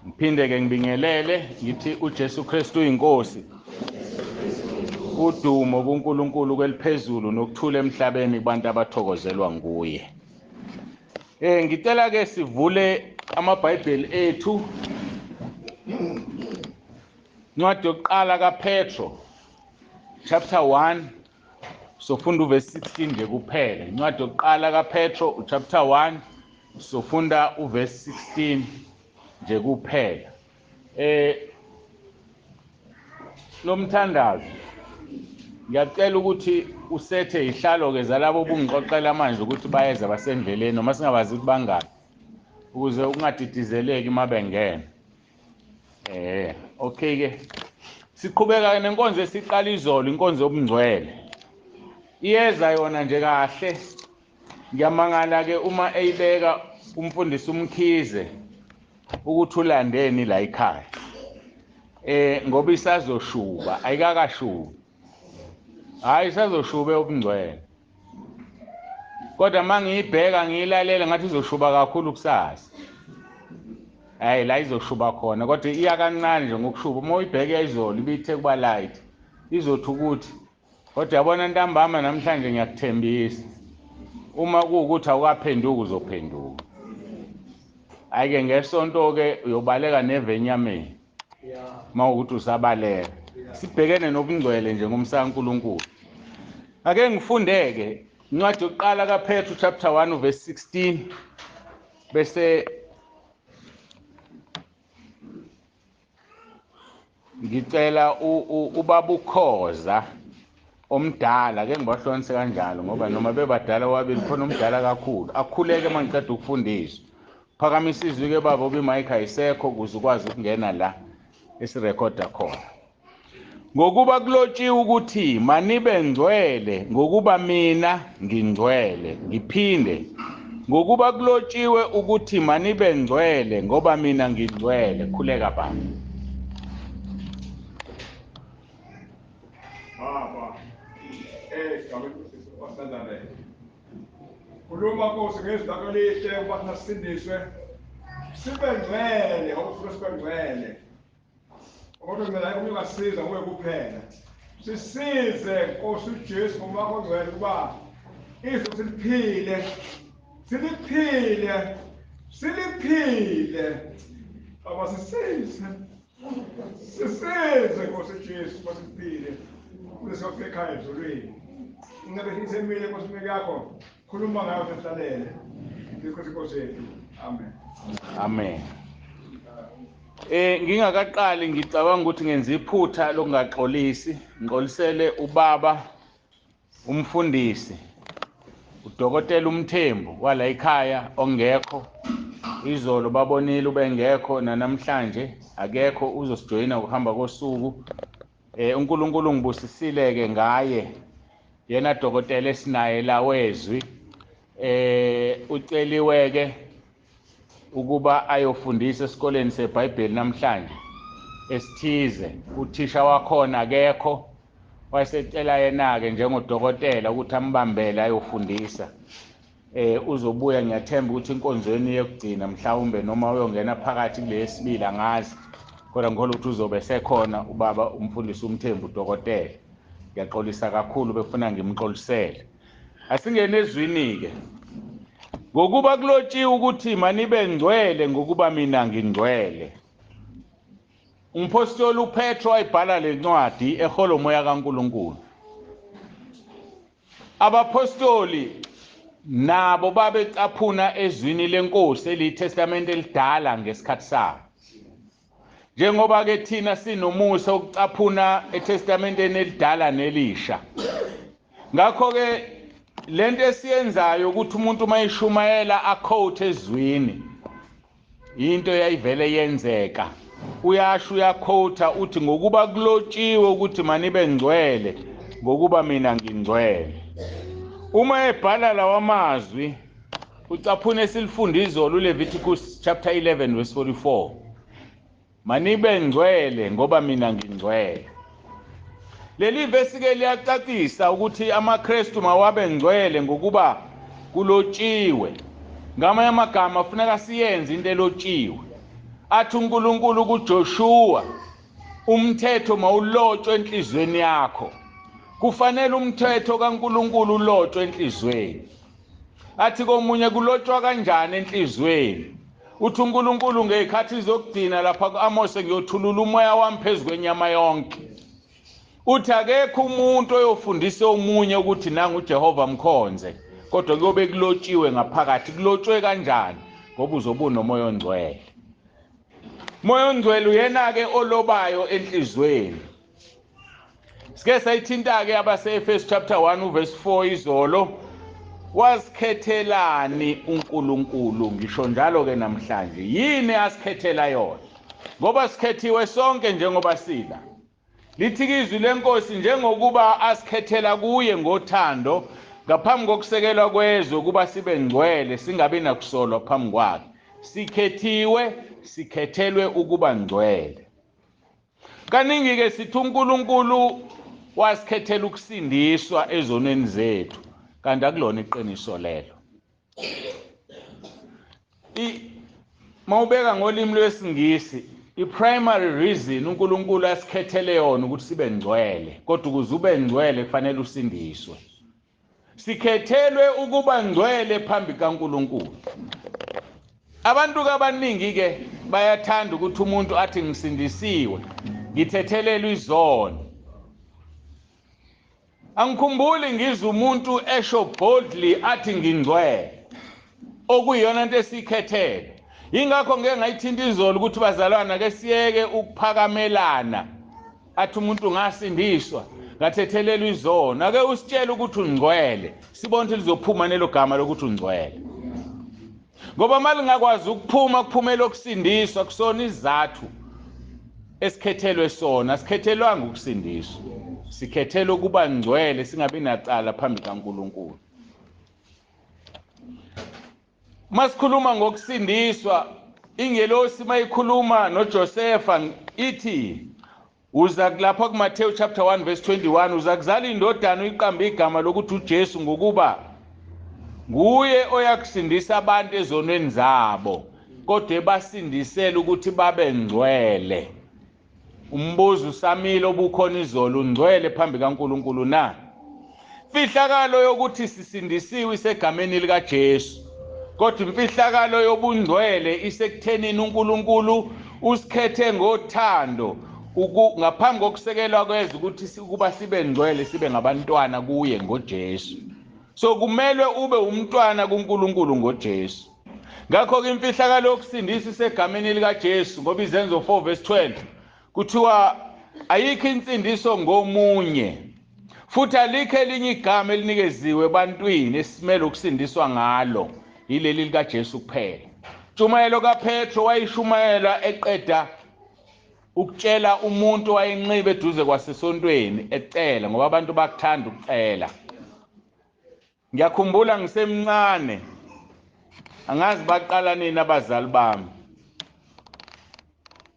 Ngiphinde ke ngibingelele ngithi uJesu Kristu uyinkosi. Udumo kuNkulunkulu kweliphezulu nokuthula emhlabeni kubantu abathokozelwa nguye. Ngicela ke sivule amaBhayibheli ethu. Incwadi yokuqala kaPetro chapter 1 sofunda uverse 16 nje kuphela. Incwadi yokuqala kaPetro chapter 1 sofunda uverse 16 nje kuphela. Lomthandazo ngiyacela ukuthi usethe ihlalo ke zalabo obungixoxela manje ukuthi bayeza basendleleni noma singabazi ukuthi bangaki ukuze ungadidizeleki mabengena. Okay ke siqhubeka nenkonzo esiqala izolo, inkonzo yobungcwele. Iyeza yona nje kahle. Ngiyamangala ke uma eyibeka umfundisi uMkhize ukuthi ulandeni la ekhaya. Ngoba isazoshuba, ayikakashubi. Hayi isazoshube ubungcwele. Kodwa mangiyibheka ngiyilalela ngathi izoshuba kakhulu kusasa. Hayi la izoshuba khona kodwa iya kancane nje ngokushuba. Uma uyibheke izolo ibithe kuba light. Izothi ukuthi kodwa yabona ntambama namhlanje ngiyakuthembisa. Uma kuwukuthi awukaphenduki uzophenduka. Ayike ngesonto ke uyobaleka nevenyameni. Mawukuthi usabaleka. Sibhekene nobungcwele nje ngomsa kaNkuluNkulu. Ake ngifundeke incwadi yokuqala kaPetru chapter 1 verse 16 bese ngicela ubaba uKhoza omdala ke ngibahlonise kanjalo ngoba noma bebadala wabili khona omdala kakhulu akhuleke mangiqeda ukufundiswa. Phakamisa izwi ke baba obi mic ayisekho ukuze ukwazi ukungena la esirekhoda khona. Ngokuba kulotshiwe ukuthi manibe ngcwele ngokuba mina ngingcwele. Ngiphinde, ngokuba kulotshiwe ukuthi manibe ngcwele ngoba mina ngingcwele. Khuleka baba. Baba, khuluma Nkosi ngezwi lakho elihle ukuba thina sisindiswe sibe ngcwele, ngoba sibe ngcwele. Kodwa ngicela ukuthi ungasiza kuwe kuphela. Sisize Nkosi uJesu ngoba wakho ngcwele ukuba izwi siliphile. Siliphile. Siliphile. Baba sisize. Sisize Nkosi uJesu ukuba siliphile. Ukuze siyofika ekhaya ezulwini. Ingabe isemile Nkosi imeke yakho. Khuluma ngayo sihlalele. Nkosi Nkosi yethu. Amen. Amen. Ngingakaqali ngicabanga ukuthi ngenza iphutha lokungaxolisi. Ngixolisele ubaba umfundisi uDokotela uMthembu wala ekhaya ongekho. Izolo babonile ubengekho namhlanje akekho, uzosijoyina ukuhamba kosuku. uNkulunkulu ngibusisile ke ngaye yena dokotela esinaye la wezwi. Uceliwe ke ukuba ayofundisa esikoleni seBhayibheli namhlanje esithize. Uthisha wakhona akekho, wayesecela yena ke njengodokotela ukuthi ambambele ayofundisa. Uzobuya ngiyathemba ukuthi inkonzweni yokugcina mhlawumbe noma uyongena phakathi kulesibili angazi, kodwa ngikholwa ukuthi uzobe sekhona ubaba umfundisi uMthembu udokotela. Ngiyaxolisa kakhulu befuna ngimxolisele. Asingene ezwini ke. Ngokuba kulotshiwe ukuthi manibe ngcwele ngokuba mina ngingcwele. Umpostoli uPetro wayibhala lencwadi ehola umoya kaNkuluNkulu. Abapostoli nabo babecaphuna ezwini lenkosi eliyiTestamente elidala ngesikhathi sabo. Njengoba ke thina sinomusa ukucaphuna eTestamenteni elidala nelisha. Ngakho ke lento esiyenzayo ukuthi umuntu mayishumayela aquote ezwini into yayivele yenzeka. Uyasho uyaquota uthi ngokuba kulotshiwe ukuthi manibe ngcwele ngokuba mina ngingcwele. Uma ebhala lawa mazwi ucaphuna esilifunda izolo uLeviticus chapter 11 verse 44. Manibe ngcwele ngoba mina ngingcwele. Leli vesi ke liyacacisa ukuthi amaKristu mawabe ngcwele ngokuba kulotshiwe. Ngamanye amagama kufuneka siyenze into elotshiwe. Athi uNkulunkulu kuJoshua, umthetho mawulotshwe enhlizweni yakho. Kufanele umthetho kaNkulunkulu ulotshwe enhlizweni. Athi komunye, kulotshwa kanjani enhlizweni? Uthi uNkulunkulu ngezikhathi zokugcina lapha kuAmose, ngiyothulula umoya wami phezu kwenyama yonke. Uthi akekho umuntu oyofundisa omunye ukuthi nangu uJehova mkhonze, kodwa kuyobe kulotshiwe ngaphakathi. Kulotshwe kanjani? Ngoba uzobe unomoya ongcwele. Moya ongcwele uyena-ke olobayo enhlizweni. Sike sayithinta-ke abase-Efesu chapter 1 uverse 4 izolo. Wasikhethelani uNkulunkulu? Ngisho njalo-ke namhlanje, yini asikhethela yona? Ngoba sikhethiwe sonke njengoba sila. Lithi izwi lenkosi, njengokuba asikhethela kuye ngothando ngaphambi kokusekelwa kwezwe ukuba sibe ngcwele, singabi nakusolwa phambi kwakhe. Sikhethiwe, sikhethelwe ukuba ngcwele. Kaningi-ke sithi uNkulunkulu wasikhethela ukusindiswa ezonweni zethu, kanti akulona iqiniso lelo. Mawubeka ngolimi lwesiNgisi, i-primary reason uNkulunkulu asikhethele yona ukuthi sibe ngcwele, kodwa ukuze ube ngcwele kufanele usindiswe. Sikhethelwe ukuba ngcwele phambi kaNkulunkulu. Abantu abaningi ke bayathanda ukuthi umuntu athi ngisindisiwe, ngithethelelwe izono. Angikhumbuli ngizwe umuntu esho boldly athi ngingcwele, okuyiyona into esiyikhethele. Yingakho ngeke ngayithinta izolo ukuthi bazalwana ke siyeke ukuphakamelana, athi umuntu ngasindiswa ngathethelelwa izono. Ake usitshele ukuthi ungcwele, sibone ukuthi lizophuma nelo gama lokuthi ungcwele. Ngoba uma lingakwazi ukuphuma, kuphumela okusindiswa kusona isizathu esikhethelwe sona. Sikhethelwanga ukusindiswa, sikhethelwe ukuba ngcwele, singabi nacala phambi kaNkulunkulu. Masikhuluma ngokusindiswa, ingelosi mayikhuluma noJosepha ithi uza lapha kuMathewu chapter 1 verse 21, uza kuzala indodana uyiqambe igama lokuthi uJesu, ngokuba nguye oyakusindisa abantu ezonweni zabo, kodwa ebasindisela ukuthi babe ngcwele. Umbuzo usamile obukhona izolo, ungcwele phambi kaNkulunkulu na? Imfihlakalo yokuthi sisindisiwe isegameni likaJesu, kodwa imfihlakalo yobungcwele isekuthenini uNkulunkulu usikhethe ngothando ngaphambi kokusekelwa kwezwe ukuthi ukuba sibe ngcwele, sibe ngabantwana kuye ngoJesu. So kumelwe ube umntwana kuNkulunkulu ngoJesu. Ngakho-ke imfihlakalo yokusindisa isegameni likaJesu, ngoba iZenzo 4 verse 12 kuthiwa ayikho insindiso ngomunye, futhi alikho elinye igama elinikeziwe ebantwini esimele ukusindiswa ngalo, yileli likaJesu kuphela. Intshumayelo kaPetro wayishumayela eqeda ukutshela umuntu owayenxibe eduze kwasesontweni ecela, ngoba abantu bakuthanda ukucela. Ngiyakhumbula ngisemncane, angazi baqala nini abazali bami,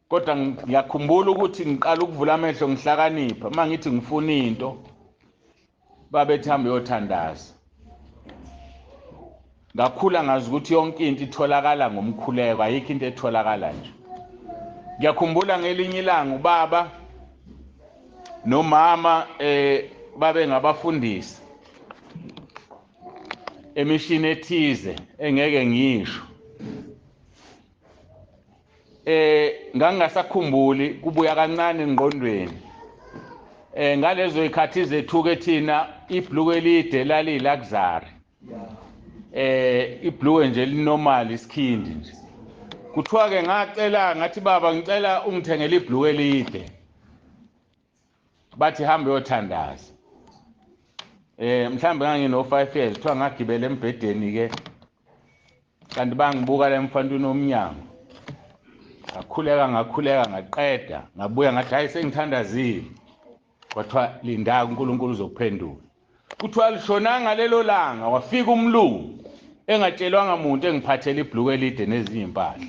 kodwa ngiyakhumbula ukuthi ngiqala ukuvula amehlo ngihlakanipha, uma ngithi ngifuna into babethi hamba uyothandaza. Ngakhula ngazi ukuthi yonke into itholakala ngomkhuleko, ayikho into etholakala nje. Ngiyakhumbula ngelinye ilanga ubaba nomama babe ngabafundisi emishini ethize engeke ngisho. Ngangingasakhumbuli, kubuya kancane engqondweni. Ngalezo zikhathi zethu ke thina ibhluku elide lali luxury. Ibhluku nje linormal isikhindi nje. Kuthiwa ke ngacela, ngathi baba ngicela ungithengele ibhluku elide. Bathi hamba uyothandaza. Mhlambe ngangino 5 years, kuthiwa ngagibela embhedeni ke, kanti bangibuka la emfantwini omnyango. Ngakhuleka, ngakhuleka, ngaqeda, ngabuya ngathi hayi sengithandazile. Kwathiwa linda uNkulunkulu uzokuphendula. Kuthiwa lishonanga lelo langa, wafika umlungu engatshelwanga muntu engiphathela ibhluku elide nezinye impahla.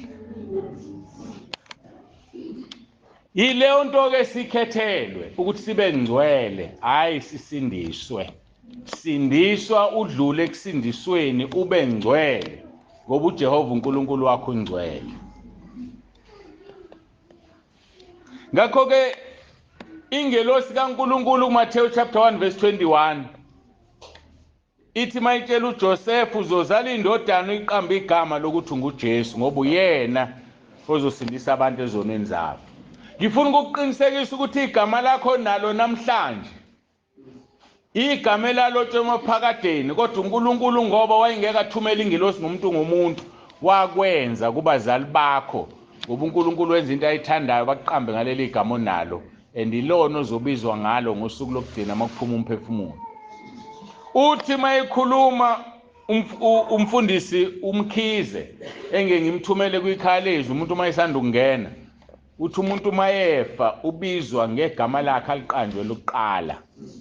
Yileyo nto ke sikhethelwe ukuthi sibe ngcwele, hayi sisindiswe. Sindiswa udlule ekusindisweni ube ngcwele, ngoba uJehova uNkulunkulu wakho ungcwele. Ngakho ke ingelosi kaNkuluNkulu kuMathewu chapter 1 verse 21 ithi mayitshela uJoseph uzozala indodana uyiqamba igama lokuthi nguJesu, ngoba uyena ozosindisa abantu ezonweni zabo. Ngifuna ukukuqinisekisa ukuthi igama lakho nalo namhlanje igama elalotshwe emaphakadeni, kodwa uNkulunkulu ngoba wayengeke athumele ingelosi ngomuntu ngomuntu, wakwenza kubazali bakho, ngoba uNkulunkulu wenza into ayithandayo, bakuqambe ngaleli gama onalo, and ilona ozobizwa ngalo ngosuku lokugcina makuphuma umphefumulo. Uthi mayikhuluma umfundisi uMkhize, engeke ngimthumele kwikhaya lezwi, umuntu mayesanda ukungena, uthi umuntu mayefa ubizwa ngegama lakhe aliqanjwe lokuqala,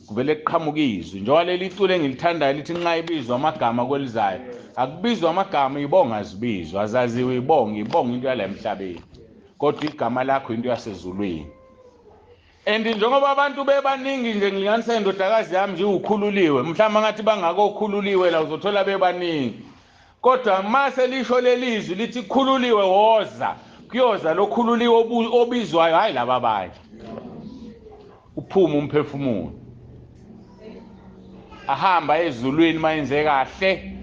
kuvele kuqhamuka izwi. Njengoba leli culo engilithandayo lithi nxa ibizwa amagama kwelizayo, akubizwa amagama, ibonga azibizwa, azaziwe ibonga, ibonga into yala emhlabeni, kodwa igama lakho into yasezulwini. And njengoba abantu bebaningi nje, ngilinganisa indodakazi yami nje ukhululiwe, mhlawumbe ngathi bangakokhululiwe la uzothola bebaningi, kodwa mase lisho lelizwi lithi khululiwe woza, kuyoza lokhululiwe obizwayo, hayi laba abanye. Uphuma umphefumulo ahamba ezulwini mayenze kahle,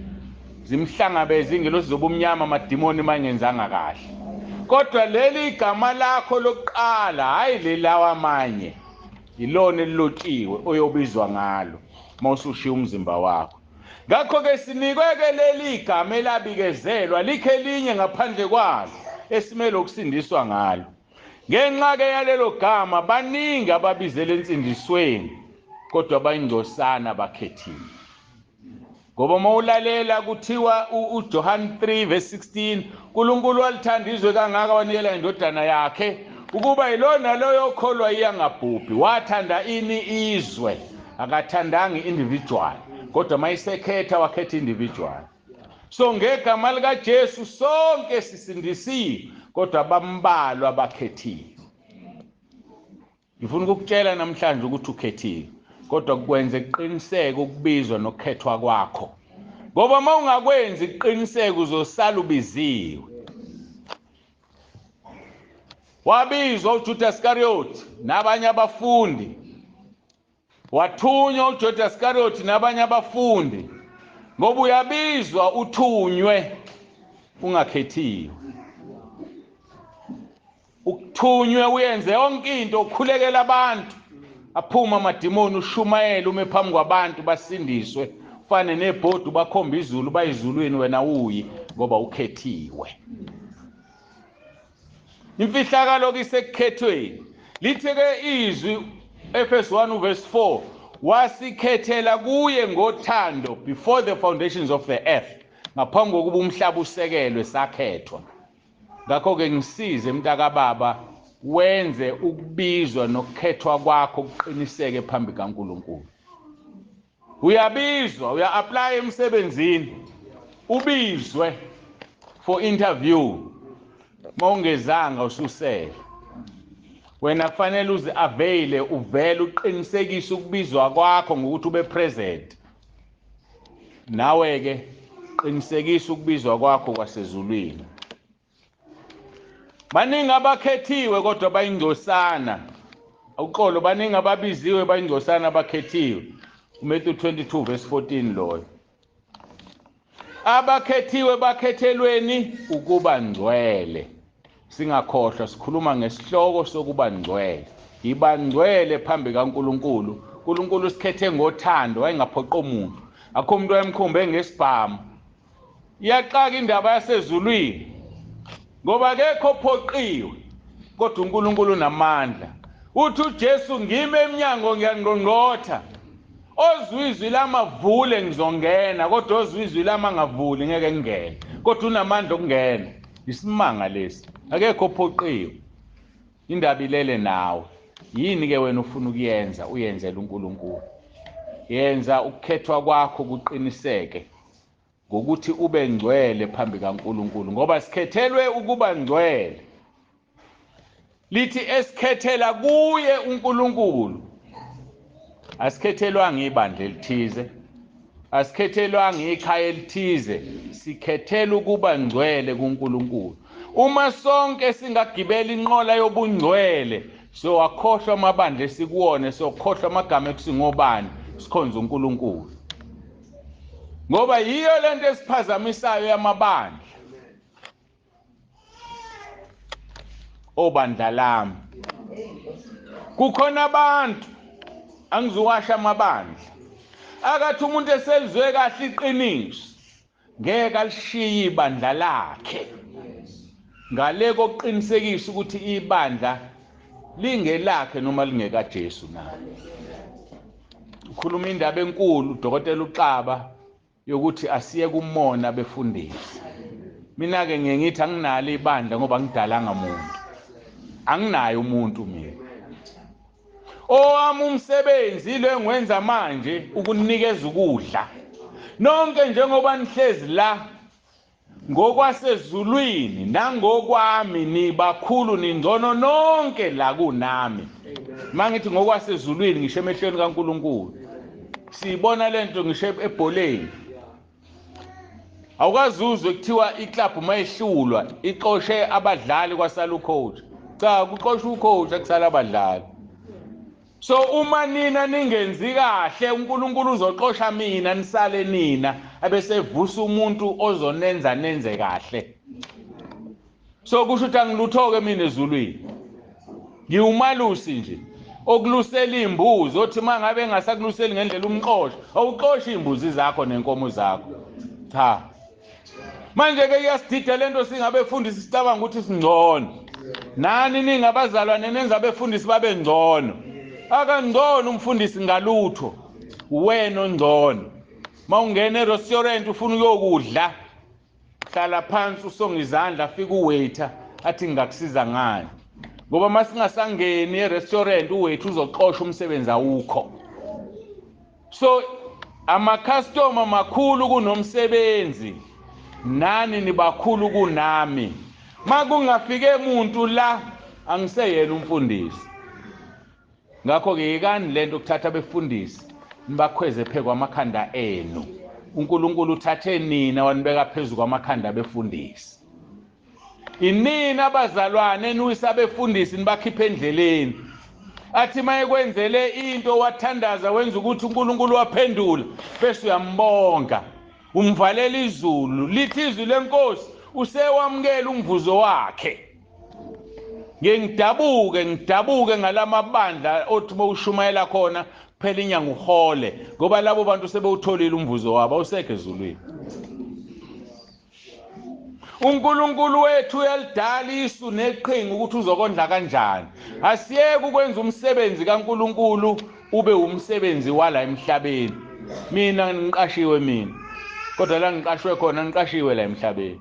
zimhlangabeze ingelosi zobumnyama, amadimoni mayengenzanga kahle. Kodwa leli igama lakho lokuqala, hayi lelawa amanye, ilona elilotshiwe oyobizwa ngalo mawusushiya umzimba wakho. Ngakho ke sinikwe ke leli igama elabikezelwa, likhe elinye ngaphandle kwalo esimele ukusindiswa ngalo. Ngenxa ke yalelo gama baningi ababizele ensindisweni, kodwa bayingcosana bakhethiwe. Ngoba mawulalela kuthiwa uJohn 3 verse 16, uNkulunkulu walithanda izwe kangaka wanikela indodana yakhe ukuba yilona loyo okholwa iyangabhubhi. Wathanda ini izwe, akathandanga individual, kodwa mayisekhetha wakhetha individual. So ngegama lika Jesu sonke sisindisiwe, kodwa bambalwa bakhethiwe. Ngifuna ukukutshela namhlanje ukuthi ukhethiwe, kodwa kwenze kuqiniseke ukubizwa nokukhethwa kwakho, ngoba uma ungakwenzi kuqiniseke uzosala ubiziwe. Wabizwa uJudas Iscariot nabanye abafundi, wathunywa uJudas Iscariot nabanye abafundi, ngoba uyabizwa uthunywe ungakhethiwe. Ukuthunywe uyenze yonke into, ukhulekela abantu, aphuma amadimoni, ushumayele, ume phambi kwabantu basindiswe, ufane nebhodi bakhomba izulu, bayizulwini, wena uyi ngoba ukhethiwe. Imfihlakalo kisekukhethweni. Lithi ke izwi Efesu 1 verse 4, wasikhethela kuye ngothando before the foundations of the earth, ngaphambi kokuba umhlaba usekelwe sakhethwa. Ngakho ke ngisize mntakababa, wenze ukubizwa nokukhethwa kwakho kuqiniseke phambi kaNkuluNkulu. Uyabizwa, uya-apply emsebenzini, ubizwe for interview, mawungezanga ususele. Wena kufanele uze availe, uvele uqinisekise ukubizwa kwakho ngokuthi ube present. Nawe ke qinisekisa ukubizwa kwakho kwasezulwini. Baningi abakhethiwe kodwa bayingcosana. Uxolo, baningi ababiziwe bayingcosana abakhethiwe. uMatthew 22 verse 14 loyo. Abakhethiwe bakhethelweni ukuba ngcwele. Singakhohlwa sikhuluma ngesihloko sokuba ngcwele. Yiba ngcwele phambi kaNkuluNkulu. uNkulunkulu usikhethe ngothando, wayengaphoqa umuntu. Akho umuntu wayemkhombe ngesibhamu. Iyaxaka indaba yasezulwini, ngoba akekho ophoqiwe, kodwa uNkulunkulu unamandla. Uthi uJesu, ngime emnyango ngiyangqongqotha, ozwa izwi lami avule ngizongena, kodwa ozwa izwi lami angavuli ngeke ngingene, kodwa unamandla okungena. Isimanga lesi, akekho ophoqiwe. Indaba ilele nawe. Yini ke wena ufuna ukuyenza, uyenzele uNkulunkulu. Yenza ukukhethwa kwakho kuqiniseke ngokuthi ube ngcwele phambi kaNkuluNkulu, ngoba sikhethelwe ukuba ngcwele. Lithi esikhethela kuye uNkulunkulu. Asikhethelwanga ibandla elithize, asikhethelwanga ikhaya elithize, sikhethela ukuba ngcwele kuNkulunkulu. Uma sonke singagibela inqola yobungcwele, Sowakhohlwa amabandla esikuwona, sokhohlwa amagama ekusingobani, sikhonza uNkulunkulu. Ngoba yiyo lento esiphazamisayo yamabandla. Obandla lami. Kukhona abantu angizuwasha amabandla. Akathi umuntu eselizwe kahle iqiniso, ngeke alishiye ibandla lakhe. Ngale kokuqinisekisa ukuthi ibandla lingelakhe noma lingekaJesu na. Ukhuluma indaba enkulu uDokotela uXaba yokuthi asiye kumona befundisi. Mina ke ngiye ngithi anginalo ibandla ngoba ngidalanga muntu. Anginaye umuntu mina. Owami umsebenzi lo engiwenza manje ukunikeza ukudla. Nonke njengoba nihlezi la ngokwasezulwini nangokwami nibakhulu ningcono nonke la kunami. Mangithi ngokwasezulwini ngisho emehlweni kaNkuluNkulu. Siyibona lento ngisho ebholeni. Awukazuzwe kuthiwa iclub mayihlulwa ixoshe abadlali kwasala ucoach. Cha, kuxoshwa ucoach akusala abadlali. So uma nina ningenzi kahle uNkulunkulu uzoxosha mina nisale nina abese vusa umuntu ozonenza nenze kahle. So kusho ukuthi angilutho ke mina ezulwini. Ngiwumalusi nje okulusela imbuzi othi mangabe engasakuluseli ngendlela umxosha, awuxoshi imbuzi zakho nenkomo zakho. Cha. Manje ke iyasidida lento singabefundisi sicabanga ukuthi singcono. Nani ningabazalwane nenza abefundisi babe ngcono. Akangcono umfundisi ngalutho, wena ongcono. Mawungena e-restaurant ufuna ukuyokudla, hlala phansi usonga izandla, afika uwaiter athi ngingakusiza ngani. Ngoba masingasangeni e-restaurant uwaiter uzoxosha umsebenzi awukho. So ama-customer makhulu kunomsebenzi, nani nibakhulu kunami. Makungafike umuntu la angiseyena umfundisi. Ngakho ke yekani lento ukuthatha abefundisi nibakhweze phe kwamakhanda enu. uNkulunkulu uthathe nina wanibeka phezu kwamakhanda abefundisi. Inina abazalwane eniwisa abefundisi nibakhiphe endleleni. Athi mayekwenzele into wathandaza wenza ukuthi uNkulunkulu waphendula bese uyambonga. Umvalela izulu, lithi izwi lenkosi usewamukela umvuzo wakhe. Ngidabuke ngidabuke ngalamabandla othi bowushumayela khona kuphela inyanga uhole, ngoba labo bantu sebewutholile umvuzo wabo awusekho ezulwini. uNkulunkulu wethu uyalidala isu neqhinga ukuthi uzokondla kanjani. Asiyeke ukwenza umsebenzi kaNkulunkulu ube umsebenzi wala emhlabeni. Mina ngiqashiwe mina, kodwa la ngiqashwe khona ngiqashiwe la emhlabeni.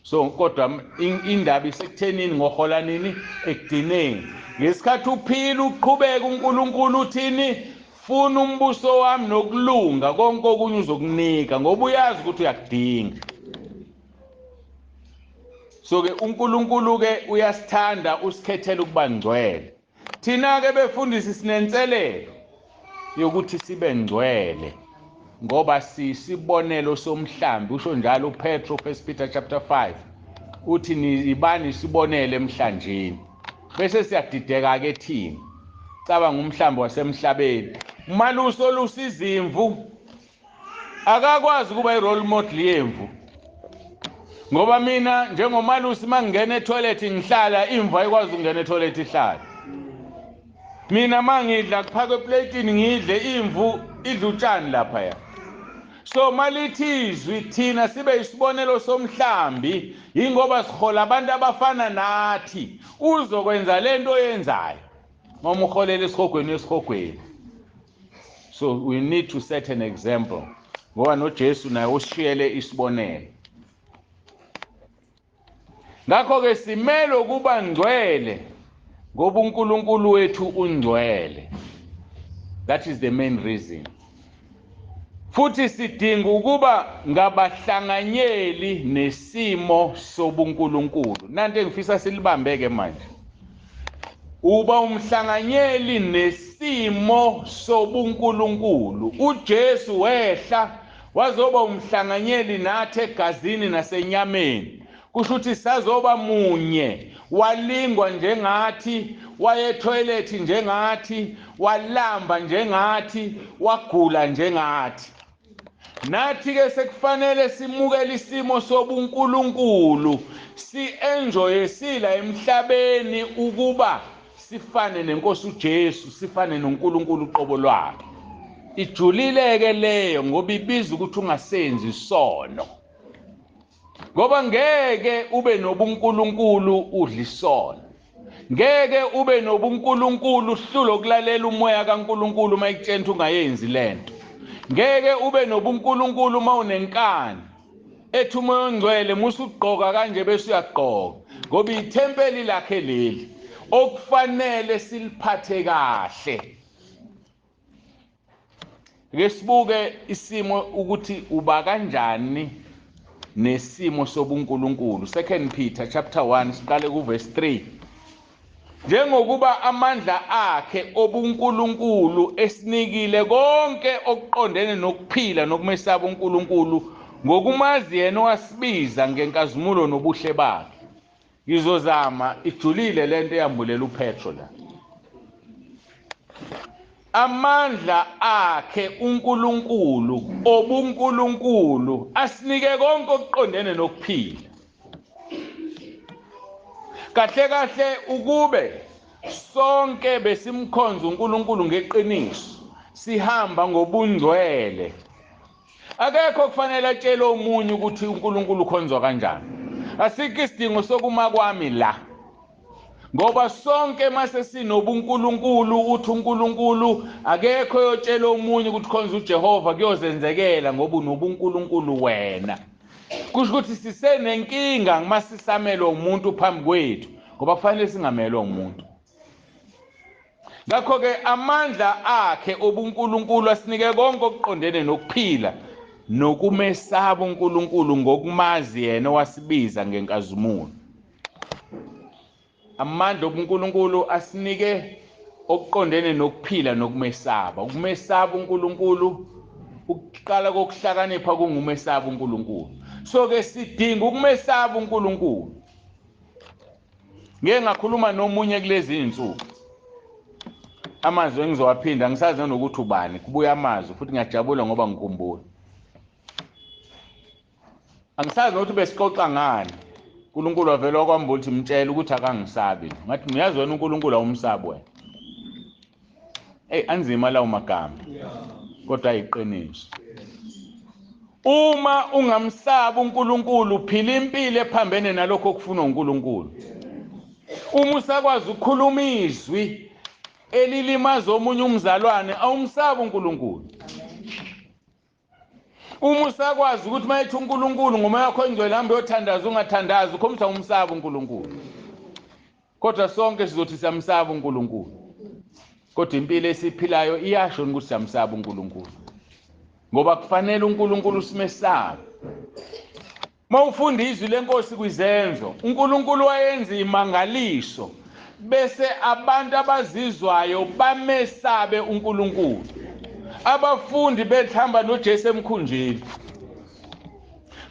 So kodwa indaba isekuthenini ngohola nini ekugcineni. Ngesikhathi uphila uqhubeka uNkulunkulu uthini? Funa umbuso wami nokulunga, konke okunye uzokunika ngoba uyazi ukuthi uyakudinga. So ke uNkulunkulu ke uyasithanda usikhethela ukuba ngcwele. Thina ke befundisi sinenselelo yokuthi sibe ngcwele ngoba sisibonelo somhlambi. Usho njalo uPetro, 1 Peter chapter 5, uthi nibani isibonelo emhlanjini. Bese siyadideka ke thina. Cabanga umhlambi wasemhlabeni, umalusi olusa izimvu akakwazi ukuba i-role model yemvu. Ngoba mina njengomalusi mangingena etoilet ngihlala, imvu ayikwazi ukungena etoilet ihlale. Mina mangidla kuphakwe eplatini ngidle, imvu idla utshani lapha ya. So malithi izwi thina sibe isibonelo somhlambi ingoba sihola abantu abafana nathi. Uzokwenza lento oyenzayo noma uholela esihogweni esihogweni. So we need to set an example ngoba noJesu naye usishiyele isibonelo. Ngakho ke simele ukuba ngcwele ngoba uNkulunkulu wethu ungcwele. That is the main reason. Futhi sidinga ukuba ngabahlanganyeli nesimo sobuNkulunkulu. Nanto engifisa silibambeke manje. Uba umhlanganyeli nesimo sobuNkulunkulu. uJesu wehla wazoba umhlanganyeli nathi egazini nasenyameni. Kusho ukuthi sazoba munye, walingwa njengathi, Waye toilet njengathi, walamba njengathi, wagula njengathi. Nathi ke sekufanele simukele isimo sobuNkulunkulu, si-enjoye sila emhlabeni ukuba sifane nenkosi uJesu, sifane noNkulunkulu uqobo lwakhe. Ijulile ke leyo ngoba ibiza ukuthi ungasenzi isono. Ngoba ngeke ube nobuNkulunkulu udla isono. Ngeke ube nobuNkulunkulu uhlulo kulalela umoya kaNkulunkulu uma ekutshela ungayenzi lento. Ngeke ube nobuNkulunkulu uma unenkani. Ethi umoya ongcwele musugqoka kanje bese uyagqoka, ngoba ithempeli lakhe leli okufanele siliphathe kahle. Ake sibuke isimo ukuthi uba kanjani nesimo sobuNkulunkulu. 2 Peter chapter 1 siqale ku verse 3. Njengokuba amandla akhe obuNkulunkulu esinikile konke okuqondene nokuphila nokumesaba uNkulunkulu ngokumazi yena owasibiza ngenkazimulo nobuhle bakhe. Ngizozama, ijulile lento eyambulela uPetro la. Amandla akhe uNkulunkulu obuNkulunkulu asinike konke okuqondene nokuphila. Kahle kahle ukube sonke besimkhonza uNkulunkulu ngeqiniso, sihamba ngobungcwele, akekho kufanele atshele omunye ukuthi uNkulunkulu ukhonzwa kanjani. Asikho isidingo sokuma kwami la, ngoba sonke mase sinobuNkulunkulu uthi uNkulunkulu akekho oyotshela omunye ukuthi khonza uJehova, kuyozenzekela ngoba unobuNkulunkulu wena. Kusho ukuthi sisenenkinga masisamelwe umuntu phambi kwethu, ngoba kufanele singamelwe umuntu. Ngakho ke amandla akhe obuNkulunkulu asinike konke okuqondene nokuphila nokumesaba uNkulunkulu ngokumazi yena owasibiza ngenkazimulo. Amandla obuNkulunkulu asinike okuqondene nokuphila nokumesaba. Ukumesaba uNkulunkulu, ukuqala kokuhlakanipha kungumesaba uNkulunkulu. So ke sidinga ukumesaba uNkulunkulu. Ngeke ngakhuluma nomunye kulezi insuku. Amazwi engizowaphinda ngisazi nokuthi ubani, kubuya amazwi futhi ngiyajabula ngoba ngikhumbula. Angisazi nokuthi besixoxa ngani. uNkulunkulu wavela wakwambula ukuthi mtshela ukuthi akangisabi. Ngathi ngiyazi wena uNkulunkulu awumsabi wena. Hey, anzima lawo magama, kodwa ayiqiniso. Uma ungamsabi uNkulunkulu uphila impilo ephambene nalokho okufunwa uNkulunkulu. Uma usakwazi ukukhuluma izwi elilimaza omunye umzalwane, awumsabi uNkulunkulu. Uma usakwazi ukuthi mayethi uNkulunkulu ngomoya wakho ongcwele hamba uyothandaza ungathandazi, ukhombisa umsaba uNkulunkulu. Kodwa sonke sizothi siyamsaba uNkulunkulu, kodwa impilo esiphilayo iyasho ukuthi siyamsaba uNkulunkulu, ngoba kufanele uNkulunkulu simesabe. Mawufunda izwi lenkosi kwizenzo, uNkulunkulu wayenza imangaliso bese abantu abazizwayo bamesabe uNkulunkulu. Abafundi bethamba noJesu emkhunjini,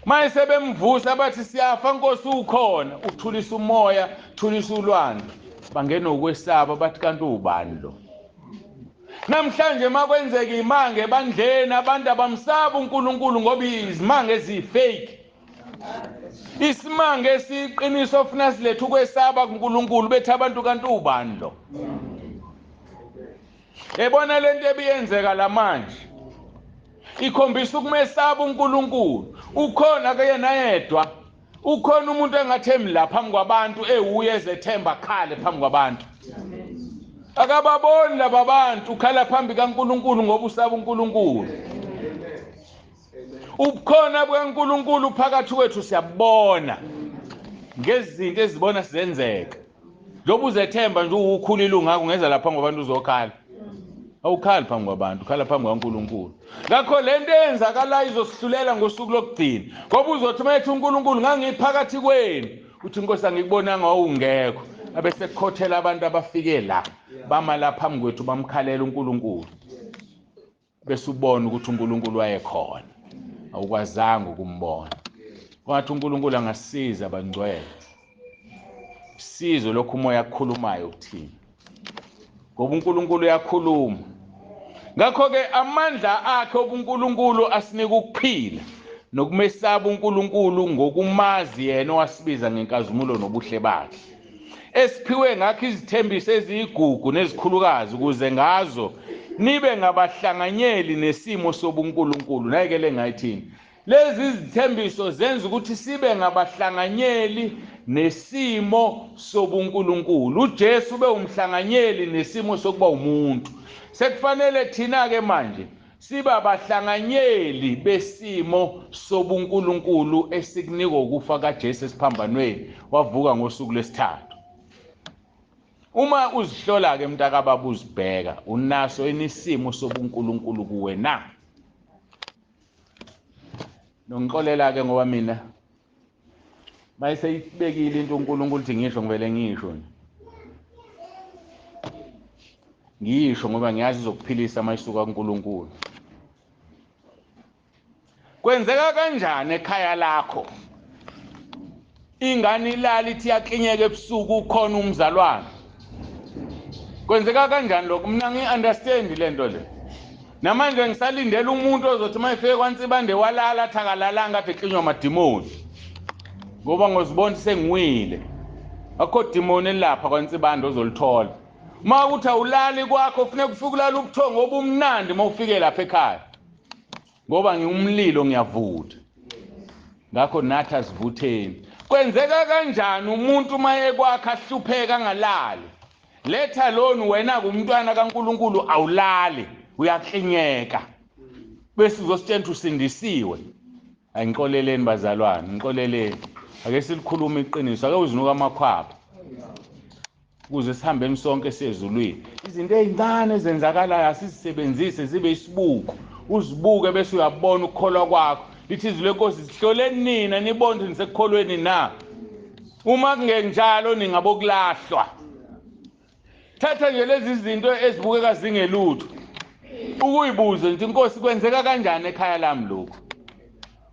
maye sebemvusa bathi siyafa Nkosi ukhona, uthulisa umoya, thulisa ulwandle, bangena ukwesaba bathi kanti ubani lo? Namhlanje makwenzeka imanga ebandleni abantu abamsaba uNkulunkulu ngoba izimanga ezifake. Isimanga esiqiniso ofuna silethe ukwesaba kuNkulunkulu, bethi abantu kanti ubani lo? Ebona lento ebiyenzeka lamanje ikhombisa ukumesaba uNkulunkulu. Ukhona ke yena yedwa, ukhona umuntu engathembi la phambi kwabantu ewuye ezethemba khale phambi kwabantu. Akababoni laba bantu, ukhala phambi kaNkulunkulu ngoba usaba uNkulunkulu. Ubukhona bukaNkulunkulu phakathi kwethu siyabona ngezinto ezibona sizenzeka. Njengoba uzethemba nje ukhulile ungaka ungeza lapha ngoba abantu uzokhala. Awukhali phambi kwabantu, ukhala phambi kaNkulunkulu. Ngakho lento eyenzakalayo izosihlulela ngosuku lokugcina, ngoba uzothi mayethi uNkulunkulu ngangiphakathi kwenu, uthi Nkosi angikubonanga wawungekho, abese kukhothela abantu abafike la bama la phambi kwethu bamkhalela uNkulunkulu, bese ubona ukuthi uNkulunkulu wayekhona, awukwazanga ukumbona. Kwathi uNkulunkulu angasiza bangcwele, sizo lokhu umoya akukhulumayo kuthina. Ngoba uNkulunkulu uyakhuluma. Ngakho-ke amandla akhe obuNkulunkulu asinika ukuphila nokumesaba uNkulunkulu ngokumazi yena owasibiza ngenkazimulo nobuhle bakhe. Esiphiwe ngakho izithembiso eziyigugu nezikhulukazi ukuze ngazo nibe ngabahlanganyeli nesimo sobuNkulunkulu. Nayi-ke le ngayithini. Lezi zithembiso zenza ukuthi sibe ngabahlanganyeli nesimo sobuNkulunkulu. UJesu ube umhlanganyeli nesimo sokuba umuntu. Sekufanele thina-ke manje sibe abahlanganyeli besimo sobuNkulunkulu esikunikwa ukufa kaJesu esiphambanweni, wavuka ngosuku lwesithathu. Uma uzihlola-ke mntakababa, uzibheka, unaso yini isimo sobuNkulunkulu kuwe na? Nongixolela-ke ngoba mina mayeseyibekile into uNkulunkulu uthi ngisho, ngivele ngisho nje. Ngisho ngoba ngiyazi izokuphilisa mayisuka kuNkulunkulu. Kwenzeka kanjani ekhaya lakho? Ingane ilala ithi iyaklinyeka ebusuku ukhona umzalwane. Kwenzeka kanjani lokho? Mina ngi-understand le nto le. Namanje ngisalindela umuntu ozothi uma efike kwaNsibande walala athi akalalanga kade eklinywa amadimoni. Ngoba ngozibona sengiwile. Akukho dimoni elapha kwaNsibande ozolithola. Uma uthi awulali kwakho kufuneka ufike ulale ubuthongo obumnandi uma ufike lapha ekhaya. Ngoba ngiwumlilo ngiyavutha. Ngakho nathi asivutheni. Kwenzeka kanjani umuntu uma ekwakha ahlupheka angalali? Letha lona wena kumntwana kaNkulunkulu awulali, uyaklinyeka. Bese uzositshela ukuthi usindisiwe. Ayingixoleleni bazalwane, ngixoleleni. Ake silikhulume iqiniso, ake uzinuka amakhwapha. Ukuze sihambeni sonke siyezulwini. Izinto ezincane ezenzakalayo asizisebenzise zibe isibuko. Uzibuke bese uyabona ukukholwa kwakho. Lithi izwi lenkosi, sihloleni nina nibone ukuthi nisekukholweni na. Uma kungenjalo ningabokulahlwa. Thatha nje lezi zinto ezibukeka zingelutho. Ukuyibuze nje inkosi kwenzeka kanjani ekhaya lami lokhu?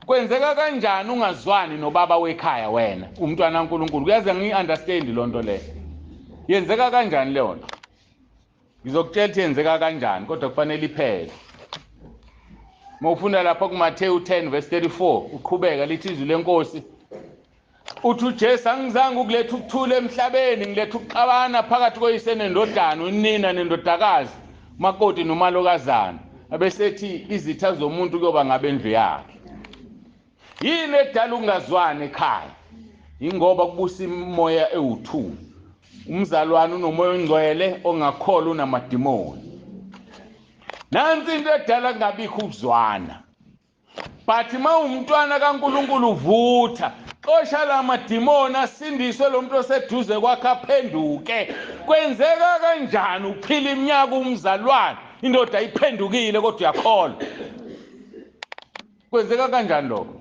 Kwenzeka kanjani ungazwani nobaba wekhaya wena, umntwana kaNkulunkulu? Kuyaze ngiyi-understand loo nto leyo. Yenzeka kanjani leyo nto? Ngizokutshela ukuthi yenzeka kanjani, kodwa kufanele iphele. Uma ufunda lapha kuMathewu 10 verse 34, uqhubeka lithi izwi lenkosi, uthi uJesu angizange ukuletha ukuthula emhlabeni, ngiletha ukuxabana phakathi koyise nendodana, unina nendodakazi, umakoti nomalokazana. Abesethi izitha zomuntu kuyoba ngabendlu yakhe. Yini edala ukungazwani ekhaya? Ingoba kubusa imoya ewu2. Umzalwane unomoya ongcwele, ongakholwa unamadimoni. Nansi into edala kungabikho ukuzwana. But uma umntwana kaNkulunkulu uvutha, xosha lamadimoni asindiswe lo muntu oseduze kwakhe aphenduke. Kwenzeka kanjani uphila iminyaka umzalwane, indoda iphendukile kodwa uyakholwa? Kwenzeka kanjani lokho?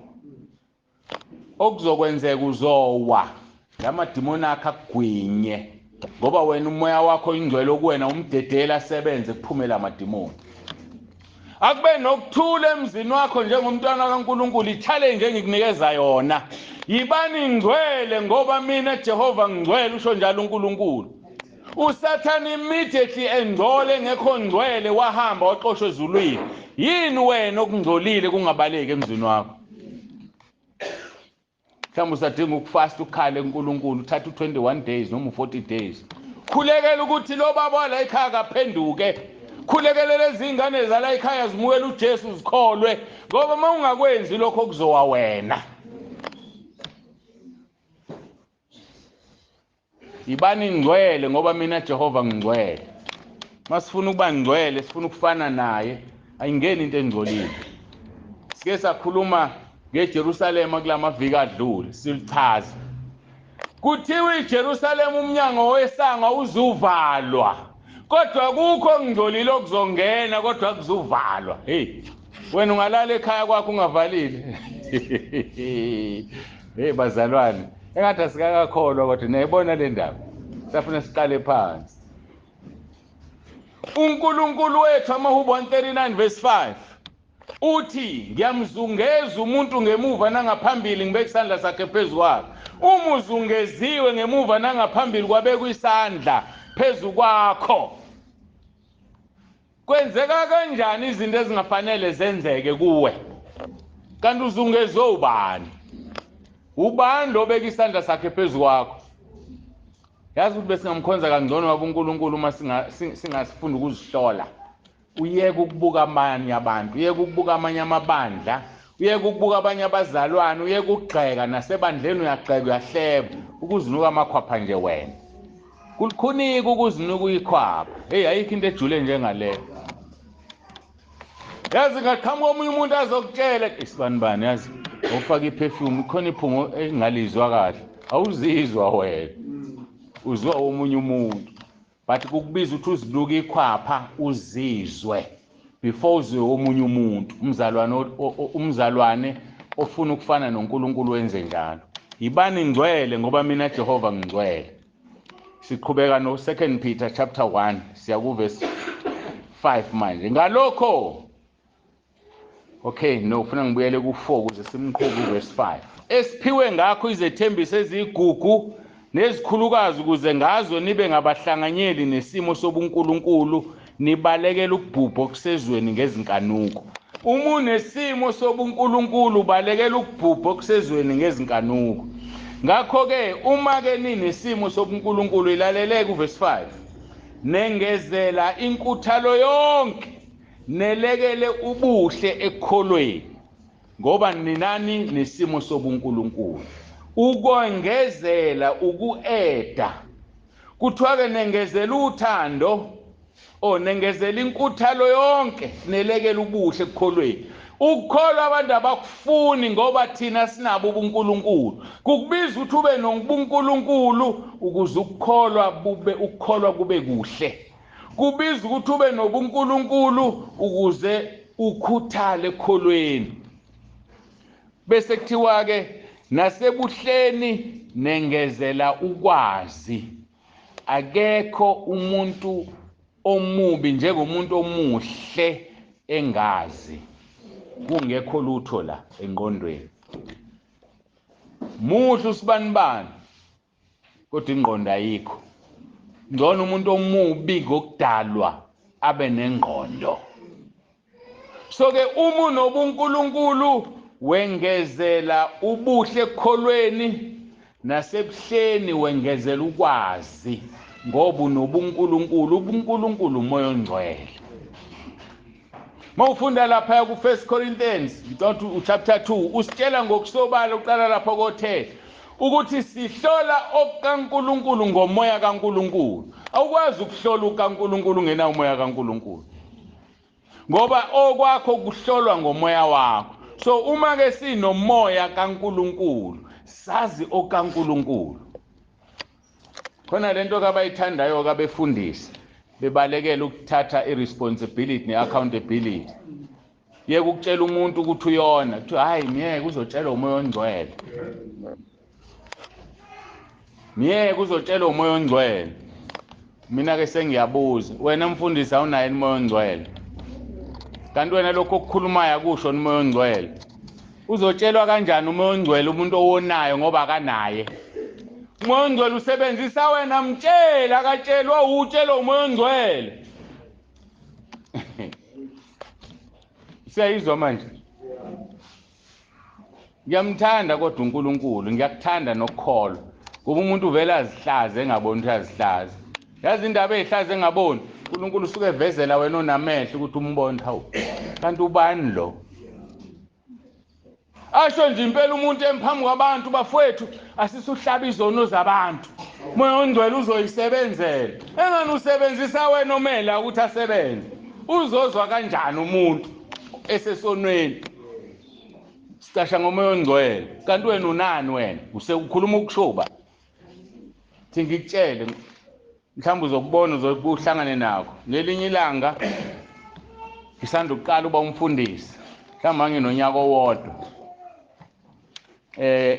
Okuzokwenzeka uzowa, lamadimoni akhe akugwinye, ngoba wena umoya wakho ingcwele okuwena umdedela asebenze kuphumela amadimoni. Akube nokuthula emzini wakho njengomntwana kaNkulunkulu. I-challenge engikunikeza yona, yibani ngcwele ngoba mina Jehova ngingcwele, usho njalo uNkulunkulu. uSathane immediately engcole engekho ngcwele wahamba waxoshwa ezulwini. Yini wena okungcolile kungabaleki emzini wakho? Mhlawumbe usadinga ukufasta ukhale kuNkulunkulu, uthathe u21 days noma u40 days. Khulekela ukuthi lo baba wala ekhaya kaphenduke. Khulekele lezi ingane zala ekhaya zimukele uJesu zikholwe, ngoba uma ungakwenzi lokho kuzowa wena. Yibani ngcwele ngoba mina Jehova ngingcwele. Masifuna ukuba ngcwele, sifuna ukufana naye, ayingeni into engcolile. Sike sakhuluma ngeJerusalema kulamaviki adlule, silichaza. Kuthiwa iJerusalema umnyango wesango awuzuvalwa, kodwa kukho okungcolile okuzongena kodwa kuzuvalwa. Hey, wena ungalala ekhaya kwakho ungavalile. Hey bazalwane, engathi asikakakholwa kodwa niyayibona le ndaba. Safuna siqale phansi. uNkulunkulu wethu, amaHubo 139 verse 5 uthi ngiyamzungeza umuntu ngemuva nangaphambili, ngibeka isandla sakhe phezu kwakhe. Uma uzungeziwe ngemuva nangaphambili kwabekwa isandla phezu kwakho. Kwenzeka kanjani izinto ezingafanele zenzeke kuwe? Kanti uzungezwe ubani? Ubani lo obeka isandla sakhe phezu kwakho? Yazi ukuthi besingamkhonza kangcono baba uNkulunkulu uma singasifunda ukuzihlola. Uyeke ukubuka amanye abantu, uyeke ukubuka amanye amabandla, uyeke ukubuka abanye abazalwane, uyeke ukugxeka nasebandleni, uyagxeka, uyahleba, ukuzinuka amakhwapha nje wena. Kulikhunike ukuzinuka ikhwapha. Hey, ayikho into ejule njengaleyo. Yazi ngaqhamuka omunye umuntu azokutshela isibanibani, yazi ufaka iperfume khona iphungo engalizwa kahle, awuzizwa wena, uzwa omunye umuntu. But kukubiza ukuthi uzinuke ikhwapha uzizwe before uzwe omunye umuntu. Umzalwane ofuna ukufana noNkulunkulu wenze njalo. Yibani ngcwele ngoba mina Jehova ngingcwele. Siqhubeka no 2 Peter chapter 1 siya ku verse 5 manje. Ngalokho okay, no ufuna ngibuyele ku 4 ukuze simqhube uverse 5. Esiphiwe ngakho izethembiso ezigugu nezikhulukazi ukuze ngazo nibe ngabahlanganyeli nesimo sobuNkulunkulu, nibalekele ukubhubha okusezweni ngezinkanuko. Uma unesimo sobuNkulunkulu ubalekela ukubhubha okusezweni ngezinkanuko. Ngakho-ke uma-ke ninesimo sobuNkulunkulu, ilaleleke uverse 5, nengezela inkuthalo yonke, nelekele ubuhle ekukholweni, ngoba ninani nesimo sobuNkulunkulu. Ukwengezela, uku-eda, kuthiwa-ke nengezela uthando, nengezela inkuthalo yonke, nelekele ubuhle ekukholweni. Ukukholwa abantu abakufuni ngoba thina sinabo ubuNkulunkulu. Kukubiza ukuthi ube nobuNkulunkulu ukuze ukukholwa kube kuhle. Kubiza ukuthi ube nobuNkulunkulu ukuze ukhuthale ekukholweni. Bese kuthiwa ke nasebuhleni nengezela ukwazi. Akekho umuntu omubi njengomuntu omuhle engazi, kungekho lutho la engqondweni. Muhle usibanibani kodwa ingqondo ayikho. Ngcono umuntu omubi ngokudalwa abe nengqondo. So ke uma unobuNkulunkulu wengezela ubuhle ekukholweni, nasebuhleni wengezela ukwazi, ngoba unobuNkulunkulu. UbuNkulunkulu uMoya oNgcwele. Mawufunda lapha ku 1 Corinthians chapter 2 usitshela ngokusobala, uqala lapho kothe ukuthi sihlola okukaNkulunkulu ngomoya kaNkulunkulu. Awukwazi ukuhlola ukaNkulunkulu ungenawo umoya kaNkulunkulu, ngoba okwakho kuhlolwa ngomoya wakho. So uma ke sinomoya kaNkulunkulu sazi okaNkulunkulu. Khona lento abayithandayo kabefundisi, bebalekela ukuthatha iresponsibility neaccountability. Yeke ukutshela umuntu ukuthi uyona, kuthiwa hayi myeke uzotshelwa uMoya oNgcwele, myeke uzotshelwa uMoya oNgcwele. Mina ke sengiyabuza, wena mfundisi awunaye uMoya oNgcwele? Kanti wena lokho okukhulumayo akusho uMoya oNgcwele. Uzotshelwa kanjani uMoya oNgcwele umuntu owonayo ngoba akanaye? Umoya oNgcwele usebenzisa wena, mtshela, akatshelwa utshelwa uMoya oNgcwele. Siyayizwa manje? Ngiyamthanda kodwa uNkulunkulu, ngiyakuthanda nokukholwa, ngoba umuntu uvela azihlaze engaboni ukuthi azihlaze. Yazi indaba ezihlaze engaboni, uNkulunkulu usuke evezela wena onamehlo ukuthi umbone, hawu kanti ubani lo? Asho nje impela umuntu emphambi kwabantu, bafowethu asisuhlaba izono zabantu, Moya oNgcwele uzoyisebenzela. Engani usebenzisa wena omela ukuthi asebenze. Uzozwa kanjani umuntu esesonweni? Sicasha ngoMoya oNgcwele, kanti wena unani wena? Usekukhuluma ukushuba. Thi ngikutshele, mhlawumbe uzokubona, uzokuhlangane nakho ngelinye ilanga. Ngisanda ukuqala uba umfundisi, mhlawumbe nginonyaka owodwa.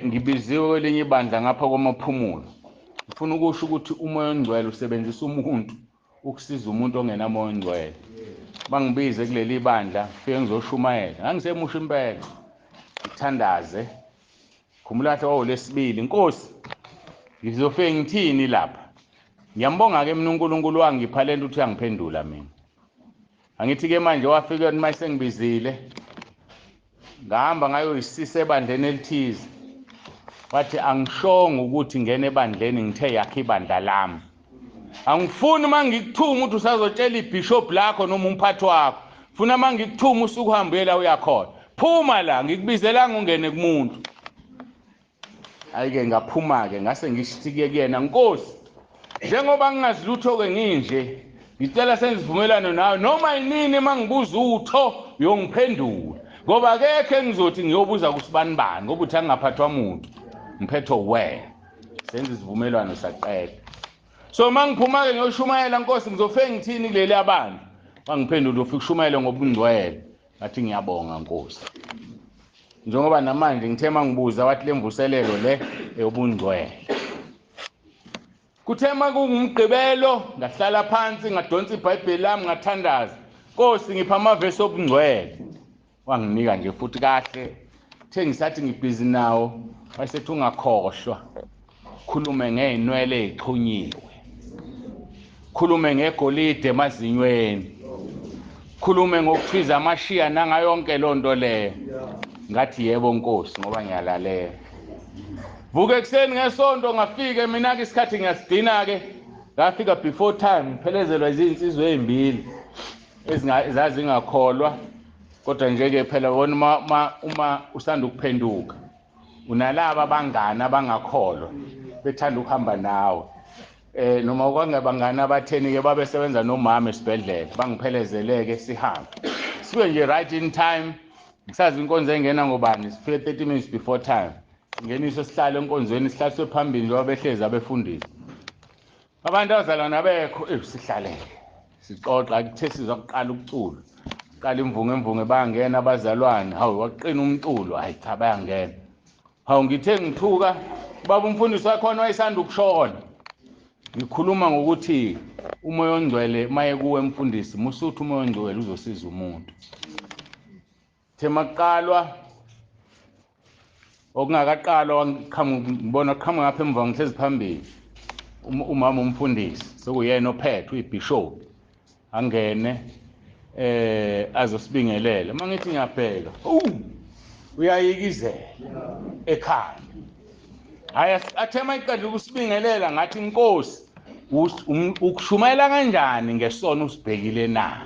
Ngibiziwe kwelinye ibandla ngapha kwamaphumulo. Ngifuna ukusho ukuthi uMoya oNgcwele usebenzisa umuntu ukusiza umuntu ongenamoya oNgcwele. Bangibize kuleli bandla, ngifike ngizoshumayela. Ngangisemusha impela, ngithandaze. Khumbula kahle wawolesibili, Nkosi ngizofike ngithini lapha? Ngiyambonga ke mina uNkulunkulu wangipha lento ukuthi uyangiphendula mina. Angithi ke manje wafika uma sengibizile, ngahamba ngayoyisisa ebandleni elithize. Wathi angishongo ukuthi ngene ebandleni, ngithe yakhe ibandla lami. Angifuni uma ngikuthuma ukuthi usazotshela ibishop lakho noma umphathi wakho. Funa uma ngikuthuma usuke uhambe uye la uyakhona. Phuma la, ngikubizelanga ungene kumuntu. Hayi-ke ngaphuma-ke, ngase ngisho kuyena, Nkosi, njengoba ngingazi lutho-ke nginje, ngicela senze isivumelwano nawe, noma yinini uma ngibuza utho uyongiphendula, ngoba akekho engizothi ngiyobuza kusibanibani, ngoba uthi angingaphathwa muntu, ngiphethwe wena. Senze isivumelwano saqeda. So uma ngiphuma-ke ngiyoshumayela, Nkosi, ngizofike ngithini kuleli abantu? Wangiphendula, ufike ushumayele ngobungcwele. Ngathi ngiyabonga Nkosi. Njengoba namanje ngithe mangibuza wathi lemvuselelo le eyobungcwele. Kuthe makungumgqibelo ngahlala phansi ngadonsa iBhayibheli lami ngathandaza. Nkosi ngipha amavesi obungcwele. Wanginika nje futhi kahle. Uthe ngisathi ngibhizi nawo wayesethi ungakhohlwa. Khulume ngeenwele ezixhunyiwe. Khulume ngegolide emazinyweni. Khulume ngokuthwiza amashiya nangayonke lonto leyo. Ngathi yebo Nkosi ngoba ngiyalalela. Vuka ekuseni ngesonto ngafika mina ke isikhathi ngiyasigcina ke. Ngafika before time ngiphelezelwa izinsizwa ezimbili ezazingakholwa, kodwa nje ke phela wona uma usanda ukuphenduka unalaba abangani abangakholwa bethanda ukuhamba nawe. Noma kwangabangani abatheni ke babesebenza nomama esibhedlela, bangiphelezeleke sihambe. Sibe nje right in time. Ngisazi inkonzo engena ngobani, sifike 30 minutes before time. Singeniswe sihlale enkonzweni, sihlaliswe phambili njengoba behlezi abefundisi. Abantu abazalwana abekho, sihlalele. Sixoxa kuthe sizwa kuqala ukucula. Qala imvunge imvunge bayangena abazalwane. Hawu waqina umculo, hayi cha bayangena. Hawu ngithe ngithuka baba umfundisi wakhona wayesanda ukushona. Ngikhuluma ngokuthi umoya ongcwele maye kuwe mfundisi, musuthi umoya ongcwele uzosiza umuntu. Themaqalwa okungakaqalwa ngibona qhamuka ngapha emva ngihlezi phambili umama umfundisi sekuyena ophethe uyibishop angene azosibingelela. Mangithi ngiyabheka uyayikizela ekhaya. Hayi athe mayiqeda ukusibingelela ngathi Nkosi ukushumayela kanjani ngesono usibhekile na?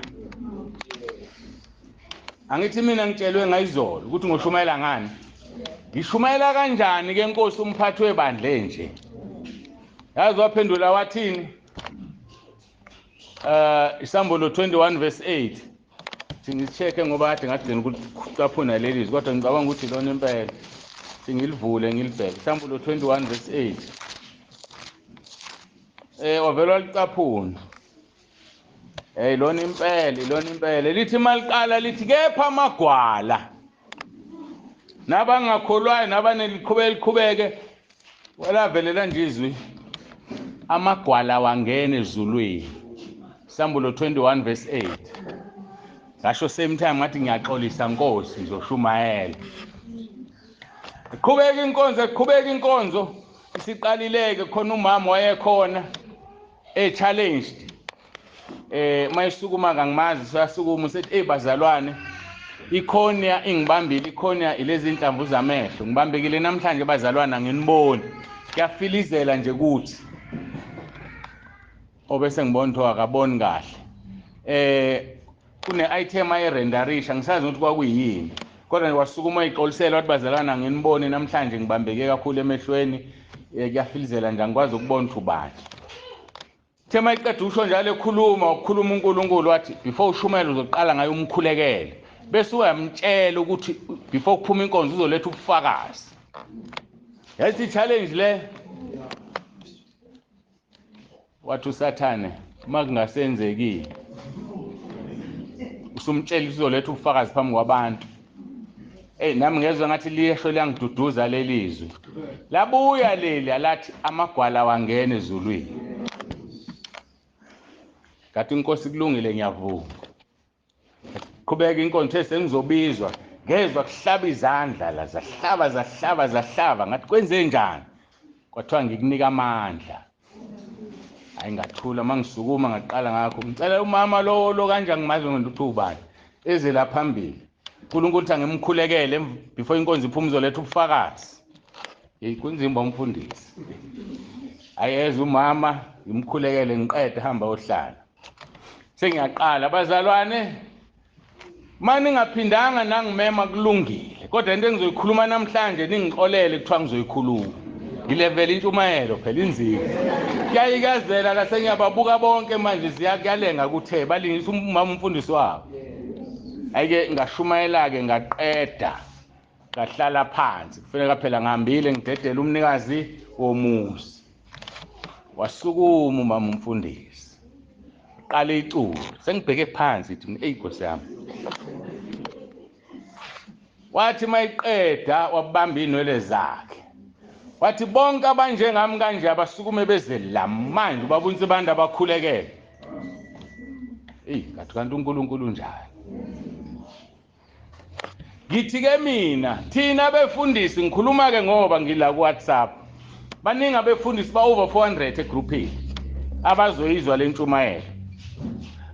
Angithi mina ngitshelwe ngayizolo ukuthi ngoshumayela ngani. Ngishumayela kanjani ke Nkosi umphathi webandla nje? Yazi waphendula wathini? Isambulo 21 verse 8. Singicheke ngoba kade ngagcina ukucaphuna leli zwi, kodwa ngicabanga ukuthi lona impela. Singilivule ngilibheke. Isambulo 21 verse 8. Wavela licaphuna. Hey lona impela, lona impela. Lithi maliqala lithi kepha amagwala nabangakholwayo nabaneliqhubeke liqhubeke welavelela nje izwi amagwala wangena ezulwini. Isambulo 21 verse 8. Ngasho same time ngathi ngiyaxolisa Nkosi ngizoshumayela. Iqhubeka inkonzo, iqhubeka inkonzo. Isiqalileke khona umama wayekhona e-challenged. Mayisukuma kangimazi siyasukuma usethi hey bazalwane ikhonia ingibambile, ikhonia ilezi inhlamvu zamehlo ngibambekile namhlanje bazalwana nginiboni kuyafilizela nje kuthi obese ngibona ukuthi akaboni kahle. Kune item ayirenderisha ngisazi ukuthi kwakuyini, kodwa wasukuma ixolisela wathi bazalwana nginiboni namhlanje ngibambeke kakhulu emehlweni, kuyafilizela nje angikwazi ukubona ukuthi ubani. Thema iqeda usho njalo ekhuluma ukukhuluma uNkulunkulu wathi before ushumela uzoqala ngayo umkhulekele, bese uyamtshela ukuthi before kuphuma inkonzo uzoletha ubufakazi. Yazi challenge le. Wathi uSathane uma kungasenzekile usumtshela uzoletha ubufakazi phambi kwabantu. Nami ngezwe ngathi liyesho liyangiduduza lelizwi. Labuya leli alathi amagwala wangena ezulwini. Ngathi inkosi kulungile ngiyavuma. Qhubeka inkonzo sengizobizwa ngezwa kuhlaba izandla la zahlaba zahlaba zahlaba ngathi kwenze njani? Kwathiwa ngikunika amandla. Hayi, ngathula. Mangisukuma ngaqala ngakho, ngicela umama lo kanje ngimazi ukuthi ubani eze la phambili. uNkulunkulu uthi angimkhulekele before inkonzo iphume, izoletha ubufakazi. Hey, kunzima umfundisi. Ayeza umama, ngimkhulekele, ngiqede, hamba ohlala. Sengiyaqala, bazalwane, mani ningaphindanga nangimema, kulungile, kodwa into engizoyikhuluma namhlanje ningixolele, kuthiwa ngizoyikhuluma ngilevela intshumayelo phela inzima, kuyayikazela la. Sengiyababuka bonke manje, ziyakuyalenga kuthe balingisa umama umfundisi wabo. Ayike, ngashumayela-ke, ngaqeda, ngahlala phansi. Kufuneka phela ngihambile ngidedele umnikazi womuzi. Wasukuma umama umfundisi, qala iculo. Sengibheke phansi, ithi mina, eyi Nkosi yami. Wathi mayiqeda wabamba inwele zakhe, wathi bonke abanjengami kanje abasukume beze la manje, ubaba uNsibanda abakhulekele. Eyi, ngathi kanti uNkulunkulu unjani? Ngithi ke mina, thina befundisi, ngikhuluma ke ngoba ngila ku WhatsApp, baningi abefundisi, ba over 400 egroupini abazoyizwa lentshumayelo.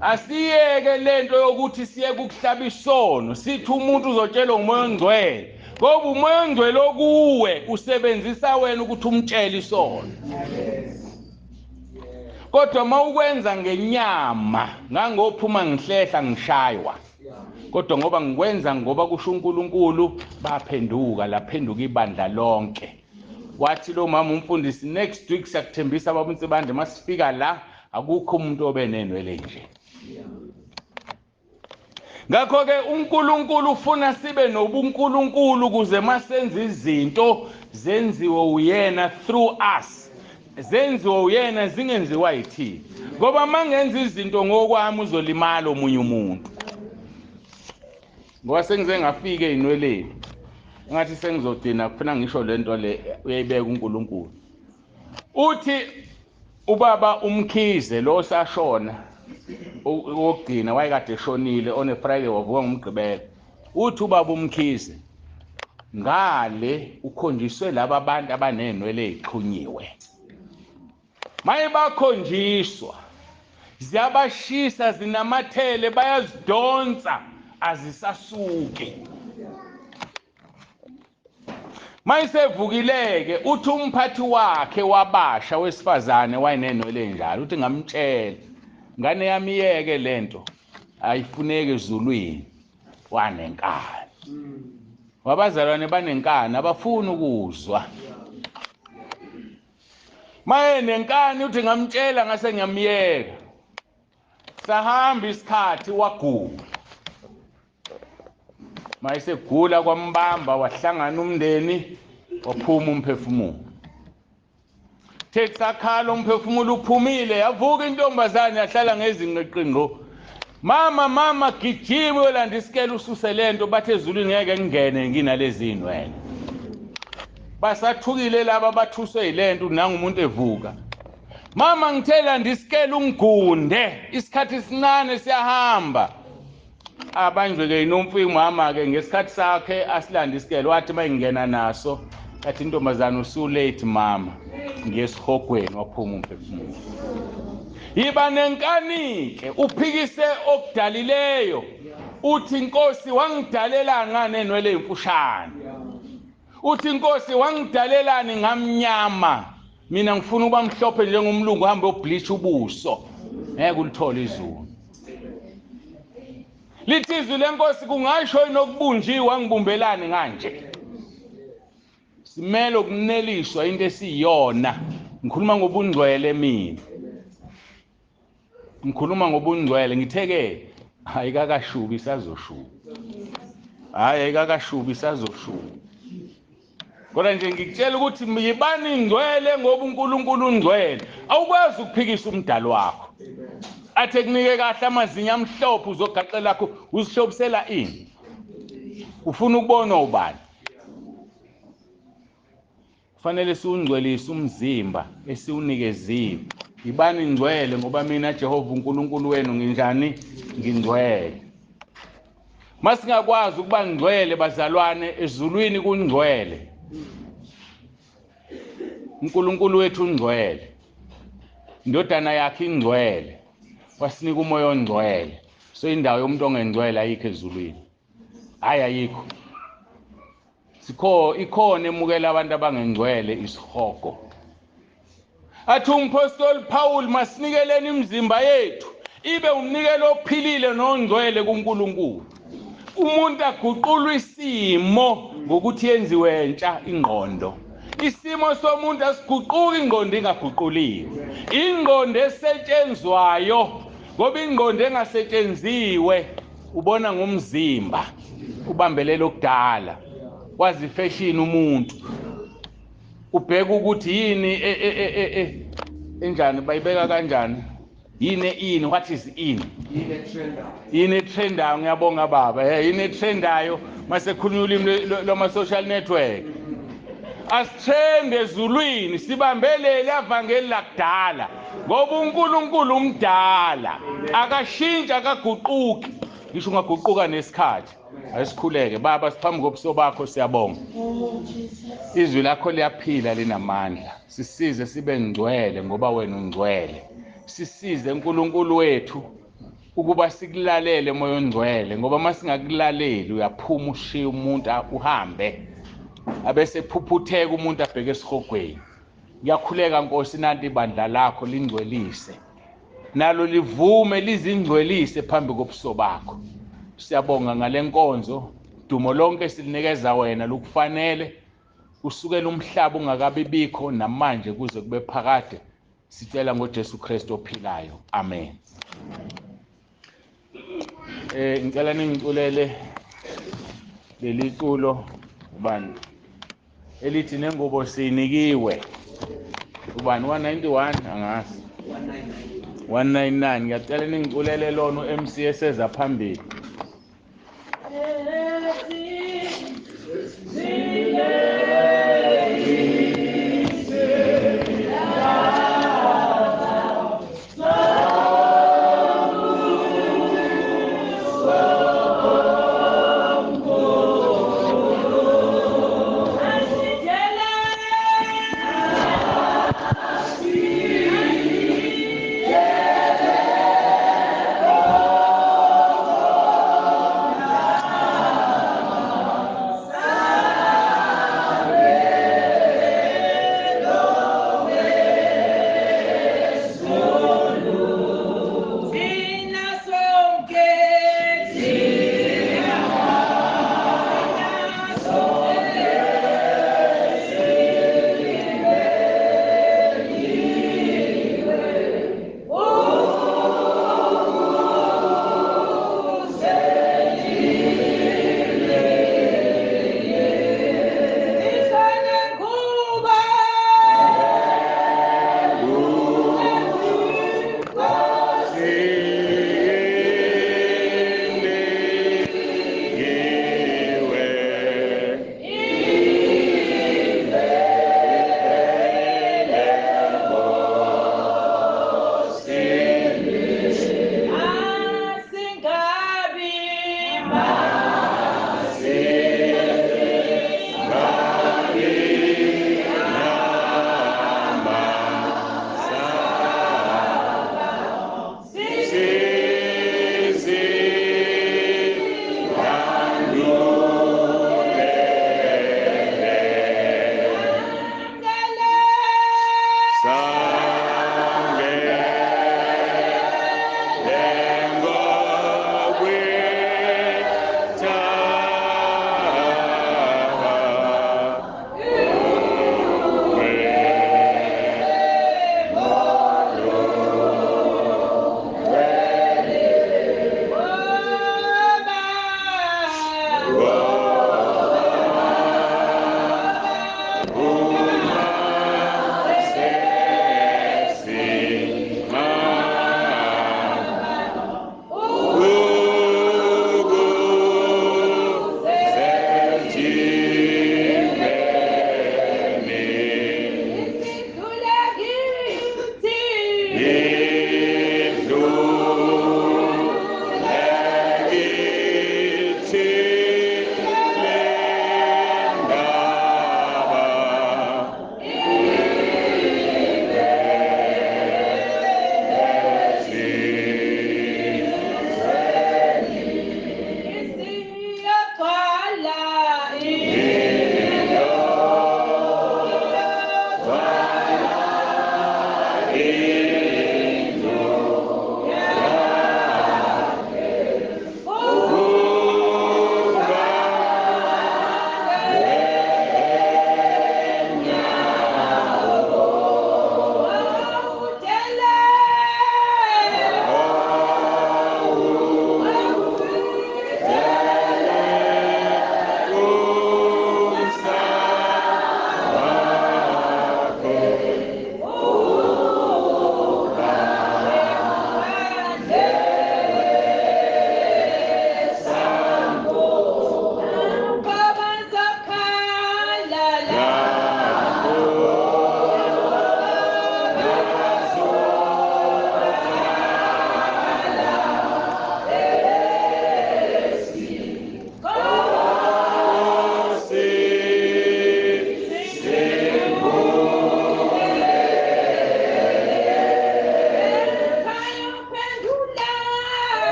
Asiyeke lento yokuthi siye kukuhlaba isono, sithi umuntu uzotshelwa ngumoya ongcwele, ngoba umoya ongcwele okuwe usebenzisa wena ukuthi umtshele isono. Kodwa mawukwenza ngenyama, ngangophuma ngihlehla ngishaywa, kodwa ngoba ngikwenza ngoba kusho uNkulunkulu, baphenduka, laphenduka ibandla lonke. Wathi lo mama umfundisi, next week siyakuthembisa baba uNsibande, masifika la akukho umuntu obenenwele nje. Ngakho ke uNkulunkulu ufuna sibe nobuNkulunkulu ukuze masenze izinto zenziwe uyena through us, zenziwe uyena, zingenziwa yithina, ngoba mangenza izinto ngokwami uzolimala omunye umuntu. Ngoba sengize ngafika ey'nweleni, ngathi sengizogcina kufuna ngisho lento le uyayibeka uNkulunkulu. Uthi ubaba uMkhize lo sashona wokugcina, wayekade eshonile on a Friday, wavuka ngomgqibelo. Uthi ubaba uMkhize ngale ukhonjiswe laba bantu abanenwele ezixhunyiwe, maye bakhonjiswa ziyabashisa, zinamathele, bayazidonsa, azisasuki. Mayisevukileke, uthi umphathi wakhe wabasha wesifazane wayenenwele enjalo, uthi ngamtshela, ngane yami, iyeke lento, ayifuneki ezulwini. Wanenkani wabazalwane, banenkani, abafuni ukuzwa. Maye nenkani, uthi ngamtshela, ngase ngiyamyeka. Sahamba isikhathi, wagula. Mayesegula kwambamba, wahlangana umndeni, waphuma umphefumulo. The kusakhala umphefumulo uphumile, yavuka intombazane, yahlala ngezinqeqinqo. Mama, mama, gijima uyolanda isikele ususe lento, bathi ezulwini ngeke ngingene nginalezi inwele. Basathukile laba bathuswe yilento, nangumuntu evuka. Mama, ngithe landa isikele ungigunde, isikhathi sincane siyahamba. Abanjwe-ke inomfi umama-ke ngesikhathi sakhe, asilanda isikele. Wathi uma ingena naso, athi intombazane, usu-late mama, ngesihogweni. Waphuma umphefumulo. Yiba nenkanike, uphikise okudalileyo, uthi inkosi wangidalela ngane enwele imfushane, uthi inkosi wangidalelani ngamnyama, mina ngifuna ukuba mhlophe njengomlungu, uhambe ubleach ubuso, ngeke ulithole izulu. Lithi izwi lenkosi, kungasho inokubunjiwe, wangibumbelani kanje? Simele ukuneliswa into esiyona. Ngikhuluma ngobungcwele mina, ngikhuluma ngobungcwele. Ngitheke ayikakashubi, isazoshuba. Hayi, ayikakashubi, isazoshuba, kodwa nje ngikutshela ukuthi yibani ngcwele ngoba uNkulunkulu ungcwele. Awukwazi ukuphikisa umdali wakho, athe kunike kahle amazinyo amhlophe, uzogaxela lakho, uzihlobisela ini? Ufuna ukubonwa ubani? Kufanele siwungcwelise umzimba esiwunikeziwe. Yibani ngcwele ngoba mina Jehova uNkulunkulu wenu nginjani? Ngingcwele. Masingakwazi ukuba ngcwele, bazalwane, ezulwini kungcwele, uNkulunkulu wethu ungcwele. Indodana yakhe ingcwele, wasinika umoya ongcwele. So indawo yomuntu ongengcwele ayikho ezulwini. Hayi, ayikho. Sikho ikhona emukela abantu abangengcwele, isihogo. Athi umpostoli Paul, masinikeleni imizimba yethu ibe umnikelo ophilile nongcwele kuNkulunkulu. Umuntu aguqulwa isimo ngokuthi yenziwe entsha ingqondo. Isimo somuntu asiguquki ingqondo ingaguquliwe. Ingqondo esetshenzwayo, ngoba ingqondo engasetshenziwe ubona ngomzimba, ubambelela okudala, wazi fashion umuntu. Ubheka ukuthi yini enjani, bayibeka kanjani, yini ini, what is in, yini etrendayo. Ngiyabonga baba, yini etrendayo mase khulunywa ulimi lwama social network. Asitrende ezulwini, sibambelele avangeli lakudala, ngoba uNkulunkulu umdala, akashintshi, akaguquki, ngisho ungaguquka nesikhathi. Asikhuleke. Baba, siphambi kobuso bakho, siyabonga. Izwi lakho liyaphila, linamandla. Sisize sibe ngcwele ngoba wena ungcwele. Sisize uNkulunkulu wethu ukuba sikulalele moya ongcwele, ngoba masingakulaleli uyaphuma ushiye umuntu uhambe, abese phuphutheka umuntu abheke esihogweni. Ngiyakhuleka Nkosi, nanti ibandla lakho lingcwelise, nalo livume lizingcwelise phambi kobuso bakho. Siyabonga ngale nkonzo, dumo lonke silinikeza wena lukufanele, kusukela umhlaba ungakabibikho namanje kuze kube phakade. Sicela ngoJesu Kristu ophilayo, amen. Ngicela ningiculele leli culo ubani elithi nengubo sinikiwe, ubani 191 angazi 199. Ngiyacela ningiculele lona, uMC eseza phambili.